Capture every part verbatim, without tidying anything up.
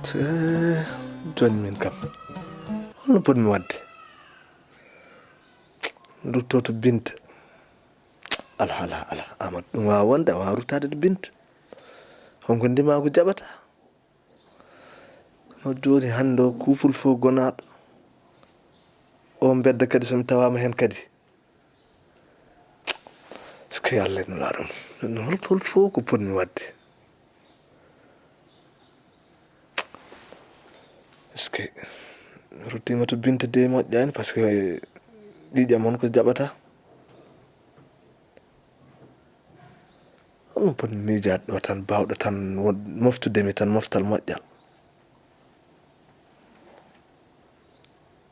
Tee, jooni min kam, holno potmi waɗde? Rutto to Binta. Alaa, alaa, alaa, Amadou, ɗum waawaa wonde, a waawaa ruttaade to Binta. Honko ndimaagu jaɓata? No jooni hannde o couple fof gonaaɗo. O mbedda kadi so mi tawaama heen kadi. Est-ce que Yalla e Nulaaɗo mum? Hol, hol fof ko potmi waɗde? Est-ce que mi ruttiima to Binta de moƴƴaani, parce que ƴiiƴam on ko jaɓata. Holno potmi miijaade ɗo tan, baawɗo tan won-, moftude mi tan moftal moƴƴal?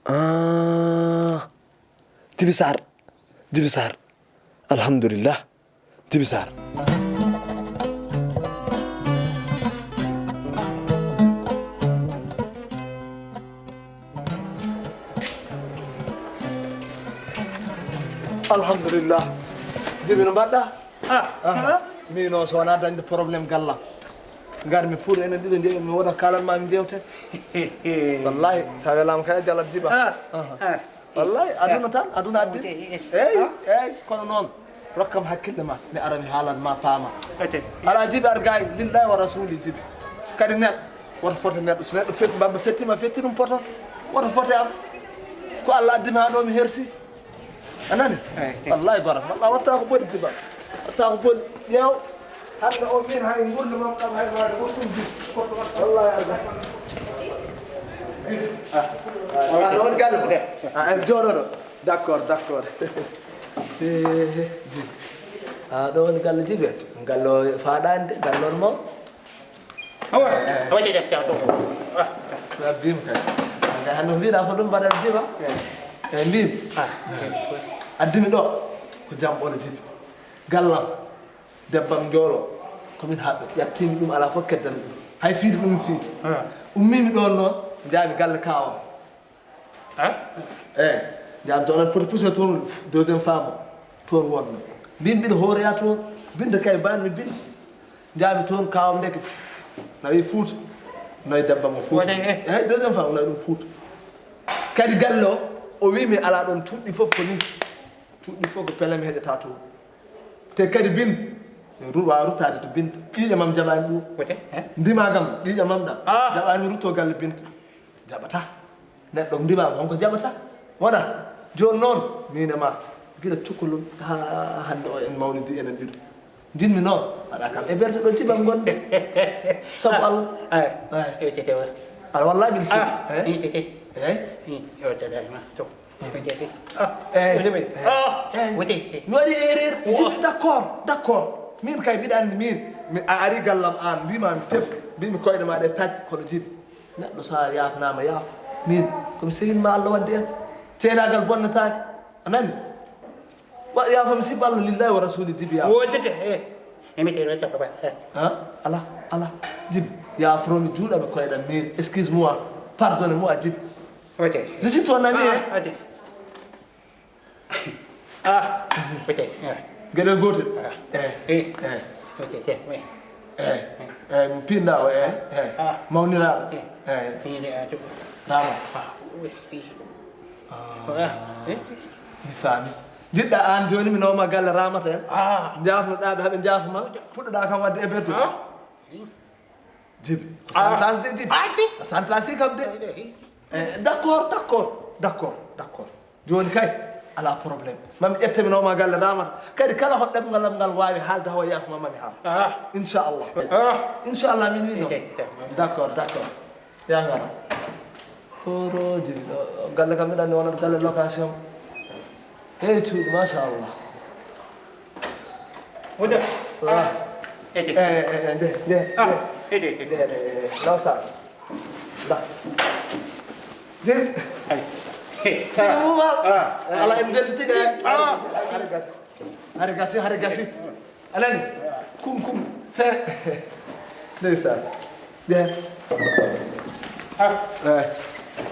Ah, Jibi Saar, Jibi Saar. Alhamdulillah, Jibi Saar. Alhamdulillah. Jibi, no mbaɗɗa? Ah, ah. Min o, so wonaa dañde problème gallam. Ngarmi pour enen ɗiɗo njeeyi, mi woda kalan ma, min njeewte. Wallahi, sa welaama kay a jalat, Jiba. Ah, ah. Wallahi, aduna tan, aduna addi. Eyyi, eyyi, kono noon, rokkam hakkille ma, mi ara mi haalan ma, paama. Alaa, Jibi, ar gay, lillahi wa rasuli, Jibi. Kadi neɗɗo, woto foto neɗɗo, so neɗɗo fetti, mbabba fettima, fetti ɗum poto. Woto fote am. Ko Allah addi mi haa ɗo, mi hersi. A nani? Eyi, eyi. Wallahi, goram. Wallahi, watta ko boni, Jiba. Watta ko boni. Ƴeew. Hannde o min hay ngurndu mam kam hay waade goɗɗum Jibi. Wallahi, arga. Jibi. Ah, ah, wala, ɗo woni galle mo? Ah, en jooɗoɗo. D'accord, d'accord. Eh, eh, Jibi. Ah, ɗo woni galle Jibi. Galle o faaɗaani de, galle on mawɗo. Awa, awa, ja, ja, ja, to. Ah. Ko addiima kay. Kay hannde ko mbiɗa ko ɗum mbaɗa Jiba. Eh. Eh, mbimi. Ah. Addimi ɗo ko jam ɓolo Jibi. Gallam, debbam njoolo, ko min haɓɓe. Ƴattimi ɗum, alaa fof keddan ɗum. Hay fiide ɗum mi fiide. Ah. Ummimi ɗon noon, njaami galle ka on. Ah? Eyi, jam to onon poti poussé toon deuxième femme o, toon wonno. Mbin mbiɗa hooreya toon, Binta kay mbaɗmi Binta. Njaami toon kawam ndeke nawi Fuuta, nawi debba mo Fuuta. Waɗi, eh. Eyi, deuxième femme nawi ɗum Fuuta. Kadi galle o, o wi mi alaa ɗoon cuuɗi fof ko ni. Cuuɗi fof ko pele mi heɗata toon. Te kadi Bin, mi ru-, waawa ruttaade to Binta. Ƴiiƴe mam jaɓaani ɗum. Waɗi, eh. Ndima kam, ƴiiƴe mam ɗam. Ah. Jaɓaani mi rutto galle Binta. Jaɓata. Neɗɗo ndimaama, won ko jaɓata. Wona? Jooni noon, miin e ma, gila cukalel haa hannde o, en mawnidi enen ɗiɗo. Njiɗmi noon, mbaɗa kam héberge ɗo Jiba ngonɗo. Sabu Allah. Eyi. Eyi. Eyi, tete, wa. Aɗa walla min sini. Ah, eyi. Eyi, tete. Eyi. Eyi, yo, tete, ma, to. Eyi. Eyi, tete. Ah, eyi. Woni mi. Eyi. Ah, eyi. Woni. Mi waɗi erreur. Oh. Jibi, d'accord, d'accord. Min kay mbiɗa anndi min. Mi, a ari gallam aan, mbima mi tef, mbimi koyɗe ma ɗe taƴ, kono Jibi. Neɗɗo so a yaafnaama, yaaf. Min, ko mi sehil ma Allah waɗde en. Ceenaagal bonnataake. A nani? Wa, yaafo mi sibbo Allah lillahi wa rasuli Jibi, yaafo. Woodete, eh. Emi te reta baba, eh. Ha? Ala, ala. Jibi, yaaforo mi juuɗe am e koyɗe am min. Excuse-moi. Pardonnez-moi, Jibi. Ok. Je suis ton ami, hein? Ah, ok. Ah, ok, eh. Geɗel gootel? Ah. Eh. Eh. Eh. Ok, ok, oui. Eh. Eh, mi pinɗa o, eh. Eh. Ah. Mawniraaɗo. Eh. Eh. Pinɗa, ah, to. Rama. Ah, oui, oui. Ah. Ah, eh. Mi faami. Njiɗɗa aan jooni mi nawma galle Ramata en? Ah. Njaafnoɗaa ɓe, haa ɓe njaafo ma? Puɗɗoɗaa kam waɗde héberge? Ah. Jibi. Ko santaasi de, Jibi. Ah, Jibi. A santaasi kam de. Eh, d'accord, d'accord, d'accord, d'accord. Jooni kay, alaa problème. Mami ƴette mi nawma galle Ramata. Kadi kala hoɗ ɗemngal am ngal waawi haalde hawa yaafo ma mami haal. Ah. Inchallah. Ah. Inchallah, min wi noon. Ok, ok. D'accord, d'accord. Ya ngara. Horo Jibi ɗo, galle kam mbiɗa anndi wonata galle location. Hey, cuuɗi, machallah. Wonde? Ah. Ete. Eh, eh, eh, nde, nde, ah, nde. Ete, ete. Nde, nde, nde. Law Sall. Nda. Def. Ay. Tara. Ala en beldi tigi. Hare gasi. Hare gasi, hare gasi. Anani? Kum, kum. Fe. Ndeysaan. Bien. Ah. Eh.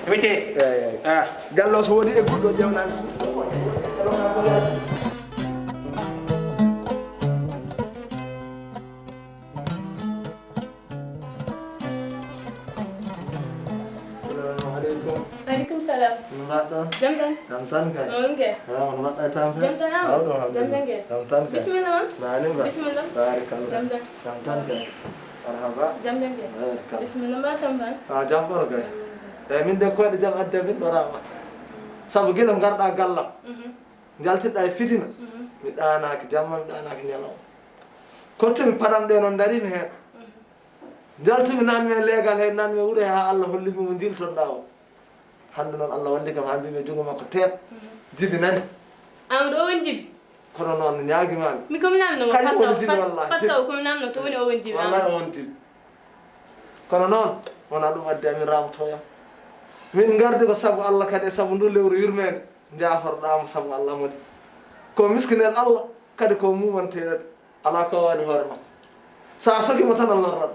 Wete. Eh, eh. Ah. Gallo so woni e guddo jewnan. Assalamu aleykum. Aleykum salam. No mbaɗɗon? Jam tan. Jam tan kay. Mawɗum kay. Ah, on mbaɗɗa e tampere? Jam tan, ah. Aw, ɗo, alhamdulillah. Jam tan kay. Jam tan kay. Bisimilla ma. Mani ma. Bisimilla. Barakallah. Jam tan. Jam tan kay. Marhaba. Jam tan kay. Barakallah. Bisimilla ma tampere. Ah, jam ɓoro kay. Jam tan kay. Eyi, min de koyɗe jam addi min ɗo rama. Sabu gila ngarɗa gallam. Mhm. Njaltinɗa e fitina. Mhm. Mi ɗaanaaki jamma, mi ɗaanaaki ñalawma. Kottumi paɗanɗe noon, ndariimi heen. Mhm. Njaltumi, naatmi e leegal hee, naatmi e wuro hee, haa Allah hollimi mo njiltonɗaa o. Hannde noon Allah walli kam haa mbiimi e junngo makko teeɓ. Mhm. Jibi nani. Amadou, o woni Jibi? Kono noon ñaagimaami. Mi ko mi naamno mo. Kañum woni Jibi, wallahi. Fatta o ko mi naamno to woni o woni Jibi, wallahi, Amadou. O woni Jibi. Kono noon, wonaa ɗum addi amin raamotoyam. Min ngardi ko sabu Allah kadi e sabu ndu lewru yurmeende. Njaaforɗaa mo sabu Allah moƴƴi. Ko miskinel Allah, kadi ko muumanteeɗo, alaa ko waali hoore makko. So a sokii mo tan, Allah lorrat.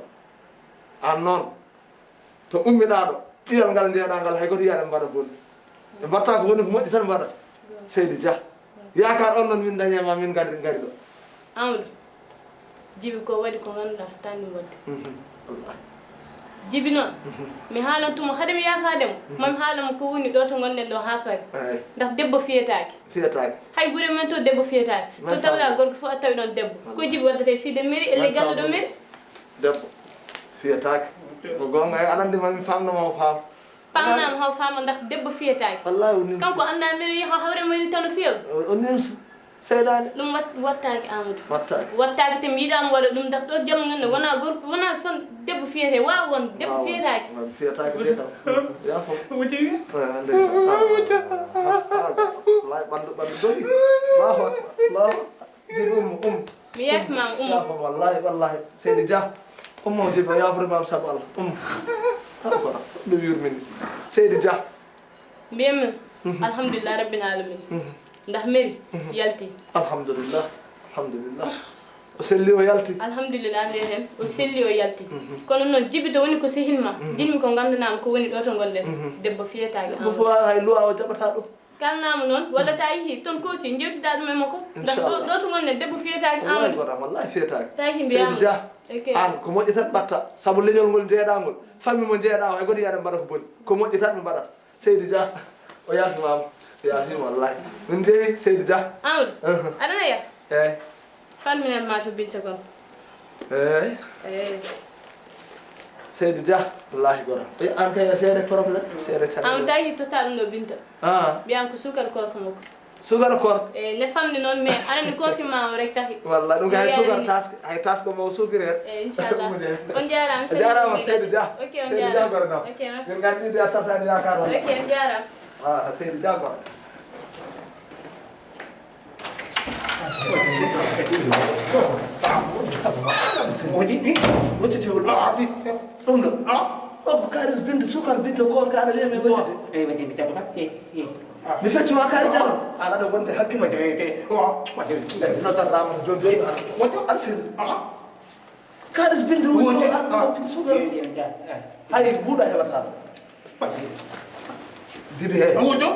Aan noon, to ummiɗaa ɗo, ɗiyal ngal njeeɗaa ngal, hay gooto yiyaani ɓe mbaɗa bonɗi. Ɓe mbaɗta ko woni ko moƴƴi tan mbaɗata. Seydi Dia, yaakaar on noon min ndañi e ma, min ngari, ngari ɗo. Amadou, Jibi ko waɗi ko ngannduɗaa fotaani ɗum waɗde. Mhm. Wallahi. Jibi noon, mhm, mi haalantu mo, hade mi yaafaade mo, mhm, ma mi haala mo ko woni ɗo to ngonɗen ɗo haa paari. Eey. Ndax debbo fiyetaake. Fiyetaake. Hay gure men to debbo fiyetaake. To tawɗaa gorko fof a tawi ɗoon debbo. Wallahi. Ko Jibi waddata e fiyde mairie, e ley galle ɗo mairie. Debbo fiyetaake. Ko goonga, eey, aɗa anndi ma mi faamno ma o faam. Paamnaama haw faama ndax debbo fiyetaake. Wallahi o nimsi. Kanko anndaa mbeɗa yaha hawre mairie tan o fiya ɗum. O, o nimsi. Seyɗaane. Ɗum wat-, wattaaki, Amadou. Wattaaki. Wattaaki te mi yiɗaa mo waɗa ɗum ndax ɗo jam ngonɗen wonaa gorko, wonaa son debbo fiyetee, waaw won debbo fiyetaake. Waaw, fiyetaake de kam. Yaafo. Omo jogii. Eh, ndeysaan. Ah, ah, ah, ah, wallahi ɓanndu, ɓanndu dogi. Allahu akbar, Allahu akbar. Jibi, ummo, ummo. Mi yaafiima, ummo. Yaafo, wallahi, wallahi. Seydi Dia, ummo, Jibi, o yaaforiima am sabu Allah. Ummo. Ah, ko ɗum yurmini. Seydi Dia. Mbiyatmi, mhm, alhamdulillah rabbil alamin. Mhm. Ndax mairie, mhm, yalti. Alhamdulillah. Alhamdulillah. O selli, o yalti. Alhamdulillah, mbiyeten, o selli, o yalti. Mhm. Kono noon, Jibi to woni ko sehil ma, mhm, njiɗmi ko nganndanaa ko woni ɗo to ngonɗen. Mhm. Debbo fiyetaake. Debbo fof hay loi o jaɓataa ɗum. Kaalnaa mo noon, walla ta yehii toon Kooti, njeewtidaa ɗum e makko. Ndax ɗo, inchallah, ɗo to ngonɗen, debbo fiyetaake. Wallahi, Amadou. Waɗa, wallahi fiyetaake. Ta yehii mbiyaa Seydi Dia, ok, an ko moƴƴi tan mbaɗta. Sabu leñol ngol njeeɗaa ngol, famille mo njeeɗaa o, hay gooto yiyaani mbaɗa ko boni. Ko moƴƴi tan ɓe mbaɗata. Seydi Dia, o yaafiima ma. O yaafiima wallahi. Min njehi Seydi Dia. Amadou, uh-huh, aɗa nana? Eey. Salminen ma to Binta Gom. Eey. Eey. Seydi Dia, wallahi goro. Eey, an kay a seere problème, seere caɗeele. An tawi totta ɗum ɗo Binta. Ah. Mbiyan ko suukar koorka makko. Suukar koorka? Eey, ne famɗi noon, mais aɗa anndi koofi ma o rek tahi. Walla ɗum kay hay suukar taske, hay taske mo o suukiri heen. Eey, inchallah. On jaaraama, a jaaraama, Seydi Dia. Ok, on jaaraama. Seydi Dia goro noon. Ok, merci. Min nganndi de a tasaani yaakaar walla? Ok, on jaaraama. Ah, Seydi Dia goro. Wodi ɗi? Wacce tewol ɗo. Ah, ɗi. Ɗum ɗo. Ah. O ko kaalis binde, suukar binde, ko kaana wiya mi wacce. Eyi, wacce mi jaɓata. Eyi, eyi. Mi feccu ma kaari jalo. An aɗa wonde hakkille. Wacce, wacce. Oh, wacce. Eyi, no darrama jom jom. Wacce. Arsir. Ah. Kaalis binde woni ɗo, an ko suukar. Eyi, eyi, eyi. Hay mbuuɗa heɓata. Jibi he. Awo jo.